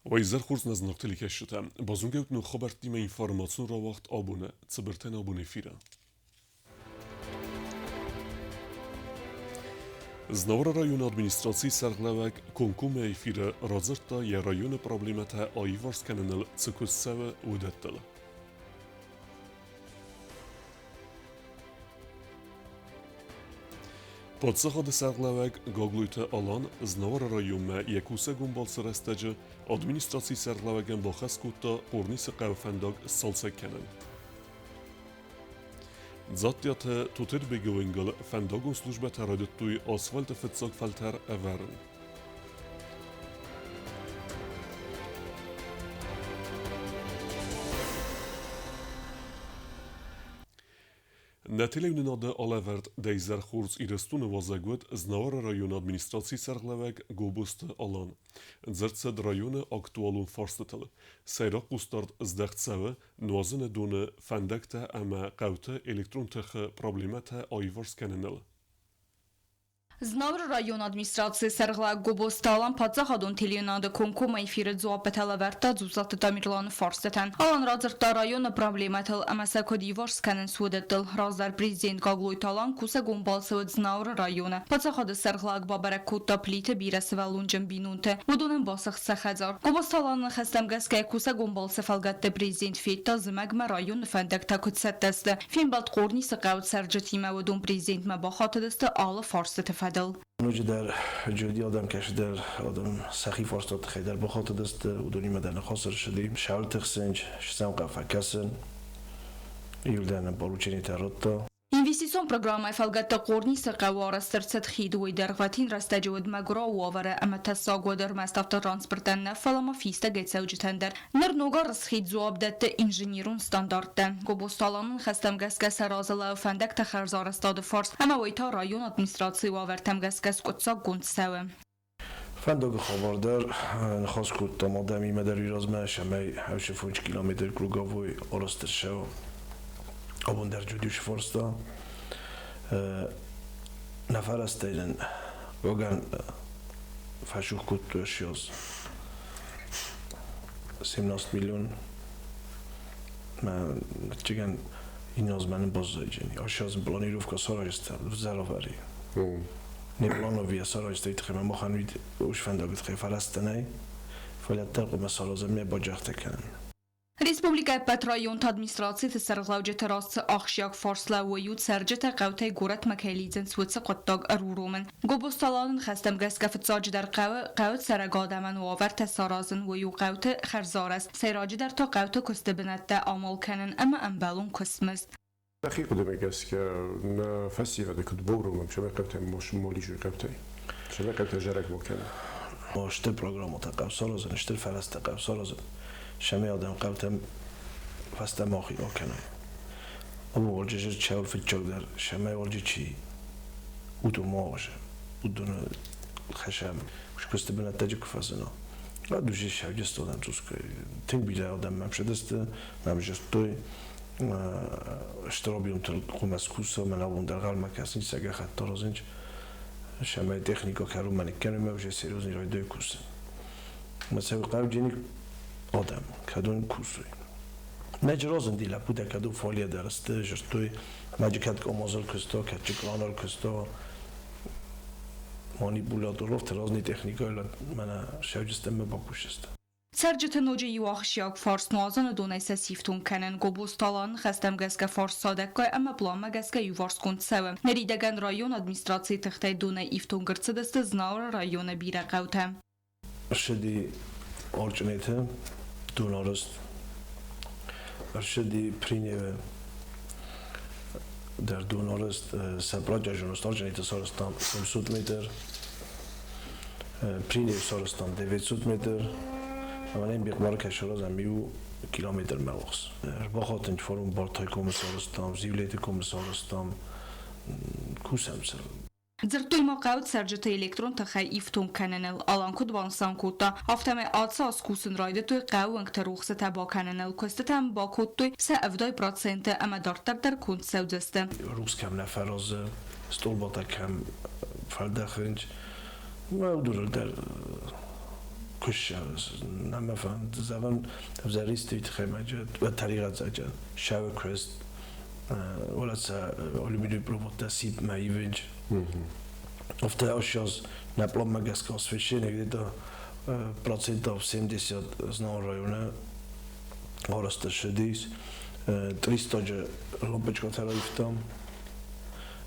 Уӕ изӕр хорз нӕ зынаргъ телекӕсджытӕ! Базонгӕ ут ног хабӕрттимӕ информацион рауагъд абоны цыбыртӕн абон эфиры. Знауыры районы администрацийы сӕргълӕууӕг комкоммӕ эфиры радзырдта йӕ районы проблемӕтӕ аиварс кӕныныл цы куыст цӕуы, уыдӕттыл. Паддзахады сӕргълӕууӕг Гаглойты Алан Знауыры районмӕ йӕ кусӕгон балцы рӕстӕджы администрацийы сӕргълӕууӕгӕн бахӕс кодта Хъорнисы хъӕуы фӕндаг сцалцӕг кӕнын. Дзаттиаты Тотырбеги уынгыл фӕндагон службӕтӕ райдыдтой асфальты фыццаг фӕлтӕр ӕвӕрын. Нӕ телеуынынады алӕвӕрд Дӕ изӕр хорз Ирыстоны уазӕг уыд Знауыры районы администрацийы сӕргълӕууӕг Гобозты Алан. Дзырд цыд районы актуалон фарстытыл. Сӕйраг хъусдард здӕхт цӕуы нуазыны доны фӕндӕгтӕ ӕмӕ хъӕуты электрон тыхы проблемӕтӕ аиварс кӕныныл. Знауыры районы администрацийы сӕргълӕууӕг Гобозты Алан паддзахадон телеуынады комкоммӕ эфиры дзуаппытӕ лӕвӕрдта Дзусаты Тамерланы фарстытӕн. Алан радзырдта районы проблемӕтыл ӕмӕ сӕ куыд иварс кӕнынц, уыдӕттыл. Раздӕр президент Гаглойты Алан кусӕгон балцы уыд Знауыры районы. Паддзахады сӕргълӕууӕг бабӕрӕг кодта Плиты бирӕсывӕллонджын бинонты. Уыдонӕн басыгъд сӕ хӕдзар. Гобозты Аланы ныхӕстӕм гӕсгӕ кусӕгон балцы фӕлгӕтты президент федта зымӕгмӕ районы фӕндӕгтӕ куыд цӕттӕ сты. Фембӕлд Хъорнисы хъӕуы цӕрджытимӕ уыдон президентмӕ бахатыдысты алы фарстыты фӕдыл. Ноджыдӕр Джоди адӕм кӕсыдӕр адӕм сӕхи фарстаты тыххӕй дӕр бахатыдысты, уыдонимӕ дӕр ныхас ӕрцыди. Сӕры тыхсынч, сӕм фӕкӕсын, иуылдӕр порученитӕ радта. Инвестицион программӕйы фӕлгӕтты Хъорнисы хъӕуы арӕзт ӕрцыд хид, уый дӕргъвӕтин рӕстӕджы уыд мӕгуырау уавӕры ӕмӕ тӕссаг уыд ӕрмӕст автотранспортӕн нӕ, фӕлӕ ма фистӕгӕй цӕуджытӕн дӕр. Ныр ног арӕзт дзуапп дӕтты инженерон стандарттӕ. Гобозты Аланы ныхӕстӕм гӕсгӕ сӕ разы лӕууы фӕндӕгты хӕрзарӕзтады фарст ӕмӕ уый та районы администрацийы уавӕртӕм гӕсгӕ скъуыддзаггонд цӕуы. Фӕндаги хабар дӕр ныхас кодтам адӕмимӕ дӕр размӕ, цӕмӕй 85 километр круговой арӕзт ӕрцӕуа. Абон дӕр Джудиуш фарста. Нӕ фӕрӕзтӕй нын уогӕн фӕсух кодтой ссӕдз 17 миллион. Мӕ ӕвӕццӕгӕн иннӕ мӕнӕн баззайдзӕни. Ссӕдз планировка сараздзӕн зӕрӕвӕри. Не плановия сараздзӕй тыххӕй мӕ махӕн уид ус фӕндаги тыххӕй фӕрӕзтӕ нӕй, фӕлӕ дӕр хъуамӕ саразӕм ме баджахтӕ кӕнӕм. Республикӕйы ӕппӕт районты администрациты сӕргълӕуджыты раз цы ахсджиаг фарст лӕууы, иу цӕрджытӕ хъӕутӕй горӕтмӕ кӕй лидзынц, уыцы хъуыддаг ӕруромын. Гобозты Аланы ныхӕстӕм гӕсгӕ фыццаджыдӕр хъӕуы хъӕуы цӕрӕг адӕмӕн уавӕртӕ саразын, уый у хъӕуты хӕрзарӕзт, сӕйраджыдӕр та хъӕуты куысты бынӕттӕ амал кӕнын ӕмӕ ӕмбӕлон куыстмызд. Нӕхи хъуыдымӕ гӕсгӕ нӕ фӕсивӕды куыд бауромӕм, цӕмӕй хъӕутӕ молизой хъӕутӕй, цӕмӕй хъӕутӕ зарӕг ма кӕной. Стыр программӕтӕ хъӕу саразын, стыр фӕрӕзтӕ хъӕу саразын, цӕмӕй адӕм хъӕутӕм фӕстӕмӕ ахи ма кӕной. Абон уалджы чӕуыл фыццагдӕр, цӕмӕй уалджы чи уыдон ма уа, уыдоны хӕсӕм куысты бынӕттӕ куы фӕзына. Уӕд уже сӕвджыстон ӕмцъускай. Тынг бирӕ адӕм мӕм сыдысты, мӕм зыдтой, стыр объемтыл хъуымац куса, мӕн абон дӕр гъӕлмӕ кӕсынц сӕ гӕххӕтт аразынц, цӕмӕй техника кӕронмӕ ныккӕной ӕмӕ уже серьезный райдайой кусын. Ӕмӕ сӕ хъауджыни адӕм, кӕдон кусой. Мӕджы разынди лӕппутӕ, кӕдон фалийӕ дӕр сты, зыдтой, мӕджы кӕд къамазыл куыста, кӕд чъикъланыл куыста, манипуляторов разный техникӕйыл мӕнӕ сӕвджыстӕммӕ бакусысты. Цӕрджыты ноджы иу ахсджиаг фарст нуазыны донӕй сӕ сифтонг кӕнын Гобозты Аланы ныхӕстӕм гӕсгӕ фарст цадӕггай ӕмӕ пъланмӕ гӕсгӕ иуварсгонд цӕуы. Ныридӕгӕн районы администрацийы тыхтӕй донӕй ифтонг ӕрцыдысты Знауыры районы бирӕ хъӕутӕ. Ссыди Орчъынеты донарӕзт, ӕрцыди Приневы дӕр донарӕзт, сӕ протяженность Орчъынеты сарӕзтам 700 метр, Принев сарӕзтам 900 метр, ӕмӕ нӕм Бехъмары кӕй саразӕм иу километрмӕ ввахс. Ӕрбахатынч форум Бартай комы сарӕзтам, Зивлеты комы сарӕзтам, кусӕм сыл. Дзырдтой ма хъӕуы цӕрджыты электрон тыхӕй ифтонг кӕныныл. Алан куыд банысан кодта, афтӕмӕй ацы аз кусын райдыдтой хъӕуы уӕнгты рухсытӕ бакӕныныл, куыстытӕм бакодтой сӕ 70% ӕмӕ дарддӕр дӕр конд цӕудзысты. Рухс кӕм нӕ фӕразы, стъолбатӕ кӕм фӕлдӕхынц, мӕ уыдоныл дӕр. Куыст нӕ фӕнды зӕгъын ӕвзӕристы тыххӕй тӕригъӕддзаджы сӕвы куыст Улица алюминиевый проводтӕ сидмӕ ивынч. Афтӕ сейчас на планмӕ гӕсгӕ освещение где-то процентов 70 знал района арӕзт ссыдис. 300 лампочкӕтӕ раивтам.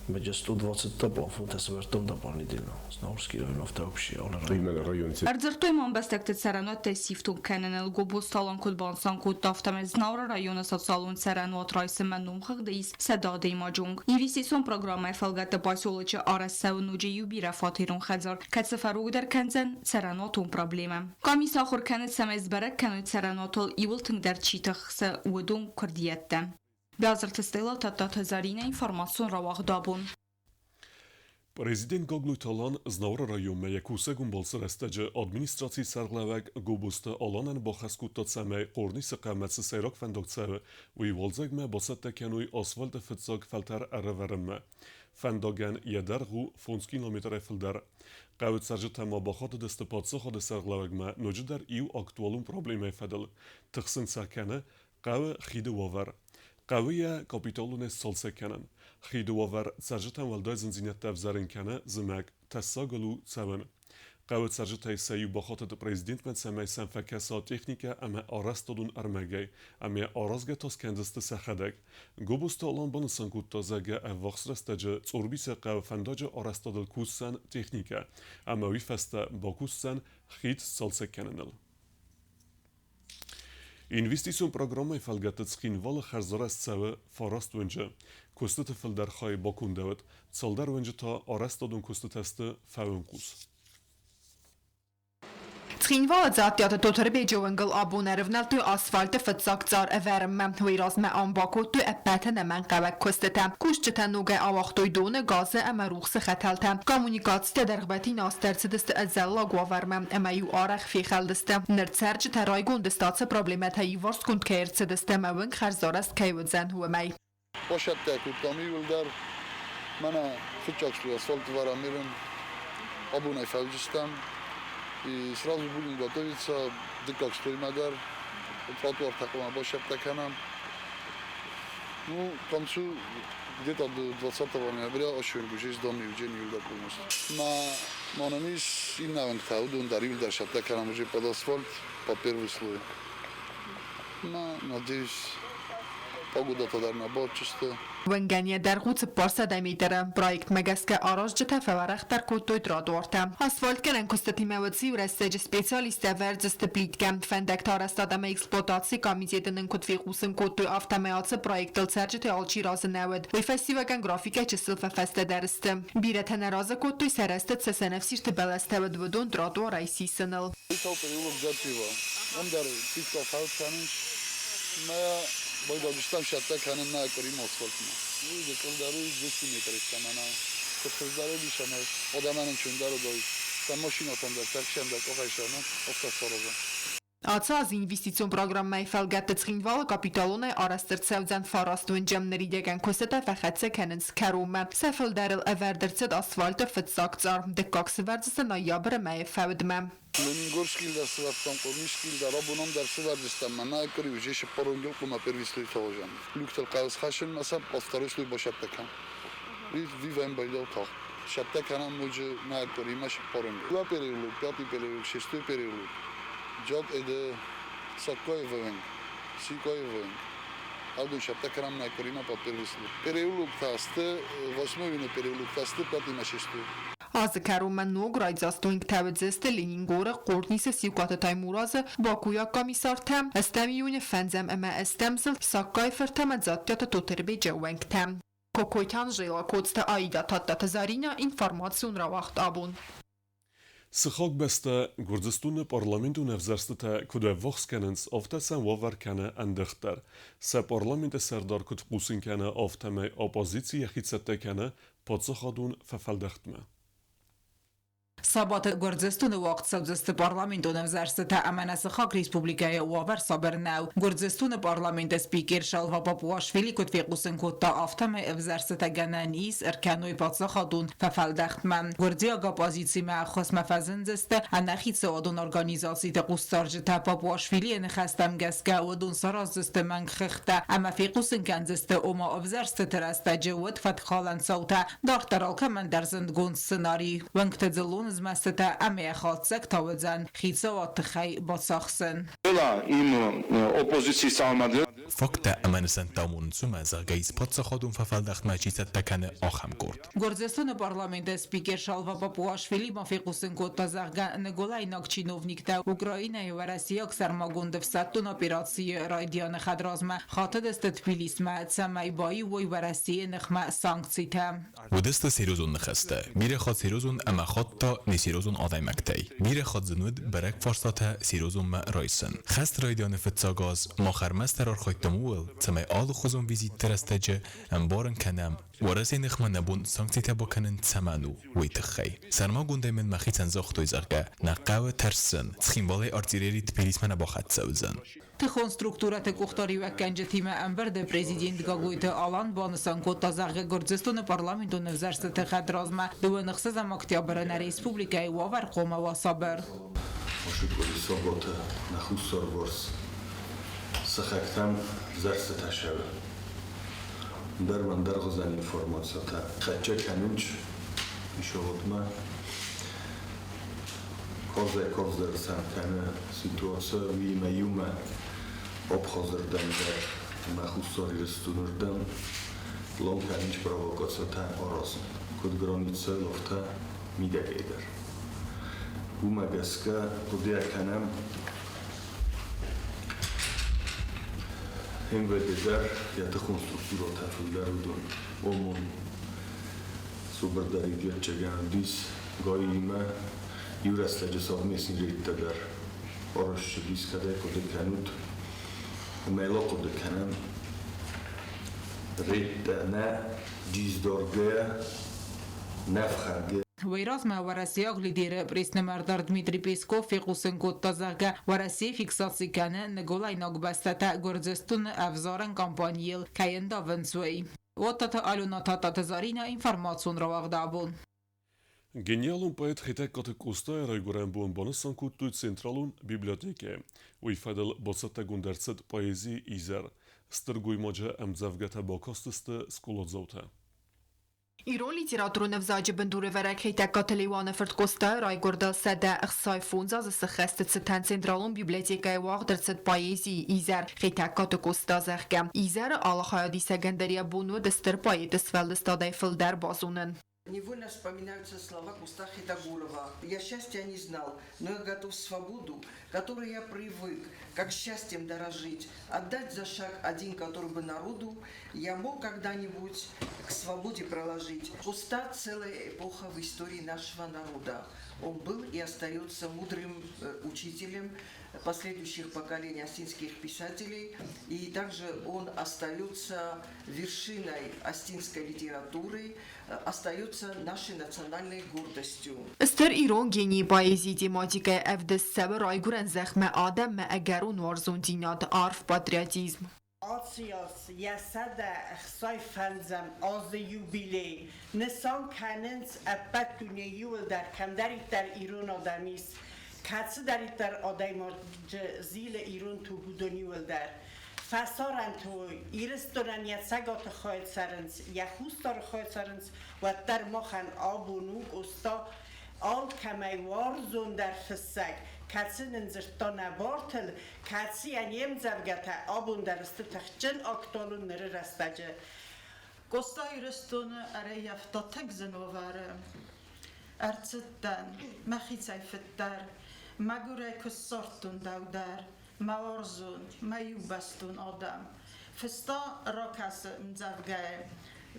Где 120 плафонтӕ сӕвӕрдтам дополнительно. Знаурский район афтӕ вообще Именно район. Ӕрдзырдтой ма ӕмбӕстӕгты цӕрӕнуӕттӕ сифтонг кӕныныл. Гобозты Алан куыд банысан кодта, афтӕмӕй Знауыры районы социалон цӕрӕнуат райсынмӕ номхыгъды ис 100 адӕймаджы онг. Инвестицион программӕйы фӕлгӕтты поселочы арӕзт цӕуы ноджы иу бирӕфатерон хӕдзар, кӕцы фӕрогдӕр кӕндзӕн цӕрӕнуатон проблемӕ. Къамис ахуыр кӕны, цӕмӕй сбӕрӕг кӕной цӕрӕнуатыл иууыл тынгдӕр чи тыхсы, уыдон куырдиӕттӕ. Биазырты Стелла, Тадтаты Заринӕ, информацион рауагъд абон. Президент Гаглойты Алан Знауыры районмӕ йӕ кусӕгон балцы рӕстӕджы администрацийы сӕргълӕууӕг Гобозты Аланӕн бахӕс кодта, цӕмӕй Хъорнисы хъӕумӕ цы сӕйраг фӕндаг цӕуы, уый уалдзӕгмӕ бацӕттӕ кӕной асфальты фыццаг фӕлтӕр ӕрӕвӕрынмӕ. Фӕндагӕн йӕ дӕргъ у 5 километрӕй фылдӕр. Хъӕуы цӕрджытӕ ма бахатыдысты паддзахады сӕргълӕууӕгмӕ ноджыдӕр иу актуалон проблемӕйы фӕдыл. Тыхсын сӕ кӕны хъӕуы хиды уавӕр. Хъӕуы йӕ капиталонӕй сцалцӕг кӕнын. Хиды уавӕр цӕрджытӕн уӕлдай зындзинӕдтӕ ӕвзарын кӕны зымӕг, тӕссагыл у цӕуын. Хъӕуы цӕрджытӕй сӕ иу бахатыд президентмӕ, цӕмӕй сӕм фӕкӕса техникӕ ӕмӕ арӕзтадон ӕрмӕгӕй, ӕмӕ аразгӕ та скӕндзысты сӕхӕдӕг. Гобозты Алан банысан кодта, зӕгъгӕ, ӕввахс рӕстӕджы Цъорбисы хъӕуы фӕндаджы арӕзтадыл кусдзӕн техникӕ, ӕмӕ уый фӕстӕ бакусдзӕн хид сцалцӕг кӕныныл. Инвестицион программӕйы фӕлгӕтты Цхинвалы хӕрзарӕзт цӕуы фараст уынджы. Куыстыты фылдӕр хай бакондӕуыд, цалдӕр уынджы та арӕзтадон куыстытӕ сты фӕуынхъус. Цхинвалы Дзаттиаты Тотырбеджы уынгыл абон ӕрывнӕлдтой асфальты фыццаг цъар ӕвӕрынмӕ. Уый размӕ ам бакодтой ӕппӕт ӕнӕмӕнгхъӕуӕг куыстытӕ. Кусджытӕ ногӕй ауагътой доны, газы ӕмӕ рухсы хӕтӕлтӕ. Коммуникацитӕ дӕргъвӕтин азты ӕрцыдысты ӕдзӕллаг уавӕрмӕ ӕмӕ-иу арӕх фехӕлдысты. Ныр цӕрджытӕ райгонд сты ацы проблемӕтӕ иуварсгонд кӕй ӕрцыдысты ӕмӕ уынг хӕрзарӕзт кӕй уыдзӕн, уымӕй. Бацӕттӕ кодтам иууылдӕр. Мӕнӕ фыццаг слой асфальт вӕрӕм ирын. Абонӕй фӕуыдзыстӕм. И сразу будем готовиться дыккаг слоймӕ дӕр. Тротуартӕ хъуамӕ бацӕттӕ кӕнӕм. Ну, к концу где-то до 20 ноября ощущение уже сдам Евгений иууылдӕр полностью. Ма нӕм ис иннӕ уынгтӕ, уыдон дӕр иууылдӕр цӕттӕ кӕнӕм уже под асфальт, по первый слой. Ну, надеюсь, погода-то дӕр нӕ бадджысты. Уынгӕн йӕ дӕргъ у 400 метры. Проектмӕ гӕсгӕ аразджытӕ фӕуӕрӕхдӕр кодтой тротуартӕ. Асфальтгӕнӕн куыстытимӕ уыцы иу рӕстӕджы специалисттӕ ӕвӕрдзысты плиткӕ. Фӕндӕгты арӕзтад ӕмӕ эксплуатацийы комитеты нын куыд фехъусын кодтой, афтӕмӕй ацы проектыл цӕрджытӕй алчи разы нӕ уыд. Уый фӕстиуӕгӕн графикӕ чысыл фӕфӕстӕдӕр сты. Бирӕтӕ нӕ разы кодтой сӕ рӕзты цы сӕнӕфсирты бӕлӕстӕ уыд, уыдон тротуарӕй сисыныл. Исау переулок Джаппева. Уым дӕр плиткӕ фӕуд кӕнынц. Мӕ байдагдыстӕм цӕттӕ кӕнын нӕ къуыримӕ асфальтмӕ. Уый гыццылдӕр у 200 метры ӕмӕ куыд хуыздӕр уыдис ӕмӕ адӕмӕн ӕнцондӕр уыдаид. Сӕ машинӕтӕн дӕр, таксийӕн дӕр къухӕй сӕ афтӕ саразӕм. Ацы аз инвестицион программӕйы фӕлгӕтты Цхинвалы капиталонӕй арӕзт ӕрцӕудзӕн фараст уынджы. Ныридӕгӕн куыстытӕ фӕхӕццӕ кӕнынц кӕронмӕ. Сӕ фылдӕрыл ӕвӕрд ӕрцыд асфальты фыццаг цъар. Дыккаг сывӕрдзысты ноябры мӕйы фӕудмӕ. Ленингорский дӕр сывӕрдтам, Хъорнисский дӕр, абон ам дӕр сывӕрдзыстӕм. Мӕнӕ къуыри уже цыппар уынгыл хъуамӕ первый слой фӕуазӕм. Люктыл хъӕуы схӕссын мӕ сӕ второй слой бацӕттӕ кӕн. Вивӕм байдал тагъд. Цӕттӕ кӕнӕм ноджы нӕ къуыримӕ цыппар уынгыл. Дыууӕ переулок, пятый переулок, шестой переулок. Джад это Саккоевы уынг, Сикоевы уынг. Адон цӕттӕ кӕнӕм нӕ къуыримӕ под первый слой. Переулок та сты, восьмой переулок та сты, пятый мӕ шестой. Азы кӕронмӕ ног райдзаст уынгтӕ уыдзысты Ленингоры, Хъорнисы, Сиукъаты Таймуразы, Бакуйаг комиссартӕ, ӕстӕм июны фӕндзӕм ӕмӕ ӕстӕм зылд Саккайы-фырт ӕмӕ Дзаттиаты Тотырбеджы уӕнгтӕ. Кокойты Анжела, Коцты Аида, Тадтаты Заринӕ, информацион рауагъд абон. Сыхаг бӕстӕ Гуырдзыстоны парламентон ӕвзӕрстытӕ куыд ӕввахс кӕнынц, афтӕ сӕм уавӕр кӕны ӕндыгъддӕр. Сӕ парламенты сӕрдар куыд хъусын кӕны, афтӕмӕй оппозици йӕхи цӕттӕ кӕны паддзахадон фӕфӕлдӕхтмӕ. Сабаты Гуырдзыстоны уагъд цӕудзысты парламентон ӕвзӕрстытӕ ӕмӕ нӕ сыхаг республикӕйы уавӕр сабыр нӕу. Гуырдзыстоны парламенты спикер Шалва Папуашвили куыд фехъусын кодта, афтӕмӕй ӕвзӕрстытӕ гӕнӕн ис ӕркӕной паддзахадон фӕфӕлдӕхтмӕ. Гуырдзиаг оппозицимӕ ӕххуысмӕ фӕзындзысты ӕнӕхицауадон организациты хъусцӕрджытӕ. Папуашвилийы ныхӕстӕм гӕсгӕ, уыдон сараздзысты мӕнг хыгъдтӕ ӕмӕ фехъусын кӕндзысты, ома ӕвзӕрстыты рӕстӕджы уыд фӕткхалӕн цаутӕ. Дарддӕр алкӕмӕн дӕр зындгонд сценарий, уӕнгты дзыллон змӕстытӕ ӕмӕ йӕ хатдзӕгтӕ уыдзӕн хицауад тыххӕй бацахсын. Факттӕ ӕмӕ нысӕнттӕ амонынц уымӕ, зӕгъгӕ, ис паддзахадон фӕфӕлдӕхтмӕ чи цӕттӕ кӕны, ахӕм къорд. Гуырдзыстоны парламенты спикер Шалва Папуашвили ма фехъусын кодта, зӕгъгӕ, ныгуылӕйнаг чиновниктӕ Украинӕйы уӕрӕсейаг сӕрмагонд ӕфсӕддон операцийы райдианы хӕдразмӕ хатыдысты Тбилисмӕ, цӕмӕй баиу уой Уӕрӕсейы ныхмӕ санкцитӕ. Уыдысты серьезон ныхӕстӕ, бирӕ хатт серьезон ӕмӕ хатт та несерьезон адӕймӕгтӕй. Бирӕ хатт зын уыд бӕрӕг фарстатӕ серьезонмӕ райсын. Хӕст райдианы фыццаг аз мах ӕрмӕстдӕр архайдтам ууыл, цӕмӕй алыхуызон визитты рӕстӕджы ӕмбарын кӕнӕм, Уӕрӕсейы ныхмӕ нӕ бон санкцитӕ бакӕнын цӕмӕн у, уый тыххӕй. Сӕрмагондӕй мын мӕхицӕн загътой, зӕгъгӕ, нӕ хъӕуы тӕрсын, Цхинвалӕй артиллери Тбилисмӕ нӕ бахӕццӕ уыдзӕн. Тыхон структурӕты къухдариуӕггӕнджытимӕ ӕмбырды президент Гаглойты Алан банысан кодта, зӕгъгӕ, Гуырдзыстоны парламентон ӕвзӕрстыты хӕдразмӕ 26 октябры нӕ республикӕйы уавӕр хъуамӕ уа сабыр. Ошикъойы саботы нӕ хуссарварс сыхӕгтӕм ӕвзӕрстытӕ сӕвы. Ӕндӕр ӕндӕргъуызӕн информацитӕ хӕццӕ кӕнынц исоводмӕ. Карзӕй-карздӕр сӕм кӕны ситуаци, уыимӕ иумӕ Абхазырдӕм дӕр ӕмӕ Хуссар Ирыстонырдӕм план кӕнынц провокацитӕ аразын, куыд границӕйыл, афтӕ мидӕгӕй дӕр. Уымӕ гӕсгӕ хъуыдыйӕ кӕнӕм МВД дӕр йӕ тыхон структурӕтӕ фылдӕр уыдон ОМОН цубырдӕр ивгӕдджагӕн уыдис ГАИ-имӕ иу рӕстӕджы совместный рейдтӕ дӕр арӕзт цыдис, кӕдӕй хъуыды кӕнут, ӕмӕ йыл ахъуыды кӕнӕм. Рейдтӕ нӕ диздаргӕйӕ, нӕ фхӕргӕ. Уый размӕ уӕрӕсейаг лидеры пресс-нымӕрдар Дмитрий Песков фехъусын кодта, зӕгъгӕ, Уӕрӕсе фиксаци кӕны ныгуылӕйнаг бӕстӕтӕ Гуырдзыстоны ӕвзарӕн кампанийыл кӕй ӕндавынц, уый. Оттаты Алена Тататы Заринӕ информацион рауагъды абон. Гениалон поэт Хетӕгкаты Къостайы райгуырӕн бон банысан кодтой Централон библиотекӕйы. Уый фӕдыл бацӕттӕгонд ӕрцыд поэзийы изӕр. Стыр гоймаджы ӕмдзӕвгӕтӕ бакастысты скъоладзаутӕ. Ирон литературон ӕвзаджы бындурӕвӕрӕг Хетӕгкаты Леуаны фырт Къостайы райгуырдыл 165 азы сыххӕсты цытӕн Централон библиотекӕйы уагъд ӕрцыд поэзийы изӕр Хетӕгкаты Къоста, зӕгъгӕ. Изӕры алы хайадисӕгӕн дӕр йӕ бон уыд стыр поэты сфӕлдыстадӕй фылдӕр базонын. Невольно вспоминаются слова Куста Хетагурова. «Я счастья не знал, но я готов свободу, которой я привык, как счастьем дорожить, отдать за шаг один, который бы народу я мог когда-нибудь к свободе проложить». Куста – целая эпоха в истории нашего народа. Он был и остается мудрым учителем последующих поколений осетинских писателей. И также он остается вершиной осетинской литературы, остается нашей национальной гордостью. Стыр ирон генийы поэзийы тематикӕйы ӕвдыст цӕуы райгуырӕн зӕхмӕ адӕммӕ ӕгӕрон уарзондзинад, арф патриотизм. Ацы аз йӕ 165 азы юбилей нысан кӕнынц ӕппӕт дунейы иууылдӕр, кӕмдӕриддӕр ирон адӕм ис, кӕцыдӕриддӕр адӕймаджы зилы ирон туг, уыдон иууылдӕр. Фӕсарӕнты уой, Ирыстонӕн йӕ цӕгаты хайы цӕрынц, йӕ хуссары хайы цӕрынц, уӕддӕр махӕн абон у Къоста алкӕмӕй уарзондӕр фыссӕг, кӕцы нын дзырдта нӕ бартыл, кӕцыйӕн йе мдзӕвгӕтӕ абон дӕр сты тыхджын актуалон ныры рӕстӕджы. Къоста Ирыстоны ӕрӕййӕфта тынг зын уавӕры. Ӕрцыдтӕн, мӕхицӕй фыддӕр, мӕгуырӕй куы ссардтон дӕу дӕр, мӕ уарзон, мӕ иубӕстон адӕм. Фыста ракӕсы мдзӕвгӕйы,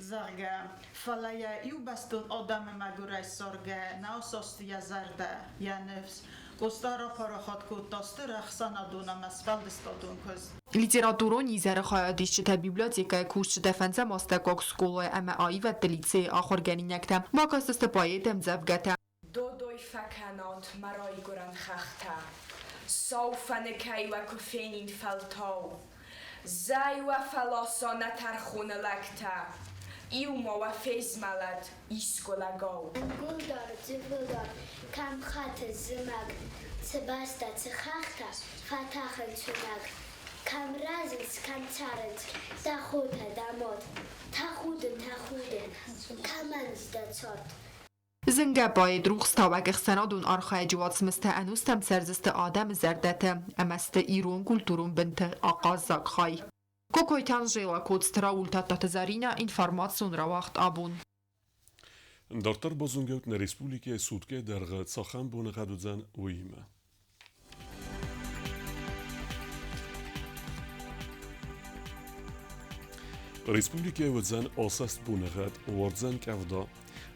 зӕгъгӕ, фӕлӕ йӕ иубӕстон адӕмы мӕгуырӕй ссаргӕ нӕ асасти йӕ зӕрдӕ, йӕ ныфс. Къоста рапарахат кодта стыр ӕхсӕнадон ӕмӕ сфӕлдыстадон куыст. Литературон изӕры хайадисджытӕ, библиотекӕйы кусджытӕ, фӕндзӕм астӕуккаг скъолайы ӕмӕ аивӕдты лицейы ахуыргӕнинӕгтӕ бакастысты поэты ӕмдзӕвгӕтӕ. Додой. Фӕкӕнат мӕ райгуырӕн хӕхтӕ, Сау фӕныкӕй уӕ куы фенин фӕлтау. Зӕй уӕ фӕласа нӕ тӕрхоны лӕгтӕ, Иу ма уӕ фезмӕлӕд искуы лӕгау. Ӕнгуылдар, дзывылдар, кӕм хӕты зымӕг, Цы бӕстӕ, цы хӕхтӕ фӕтӕхынц уынӕг, Кӕм рӕзынц, кӕм цӕрынц дӕ хотӕ, дӕ мад, Тӕхудын, тӕхудын, кӕмӕн сдӕ цард. Зынгӕ поэт, рухстауӕг ӕхсӕнадон архайӕджы уацмыстӕ ӕнустӕм цӕрдзысты адӕмы зӕрдӕты ӕмӕ сты ирон культурон бынты ахъаззаг хай. Кокойты Анжела, Коцты Рауль, Тадтаты Заринӕ, информацион рауагъд абон. Дарддӕр базонгӕут нӕ республикӕйы суткӕйы дӕргъы цахӕм боныгъӕд уыдзӕн, уыимӕ. Республикӕйы уыдзӕн асӕст боныгъӕд, уардзӕн къӕвда.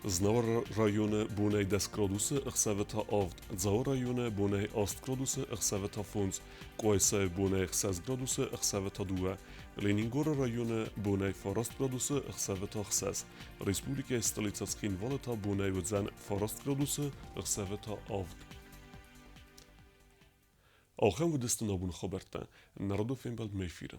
Знауыр районы бонӕй 10 градусы, ӕхсӕвы та 7, Дзауы районы бонӕй 8 градусы, ӕхсӕвы та 5, Къуайсайы бонӕй 6 градусы, ӕхсӕвы та 2, Ленингоры районы бонӕй 9 градусы, ӕхсӕвы та 6. Республикӕйы столицӕ Цхинвалы та бонӕй уыдзӕн 9 градусы, ӕхсӕвы та 7. Ахӕм уыдысты нӕ абоны хабӕрттӕ. Народон фембӕлд мӕ эфиры.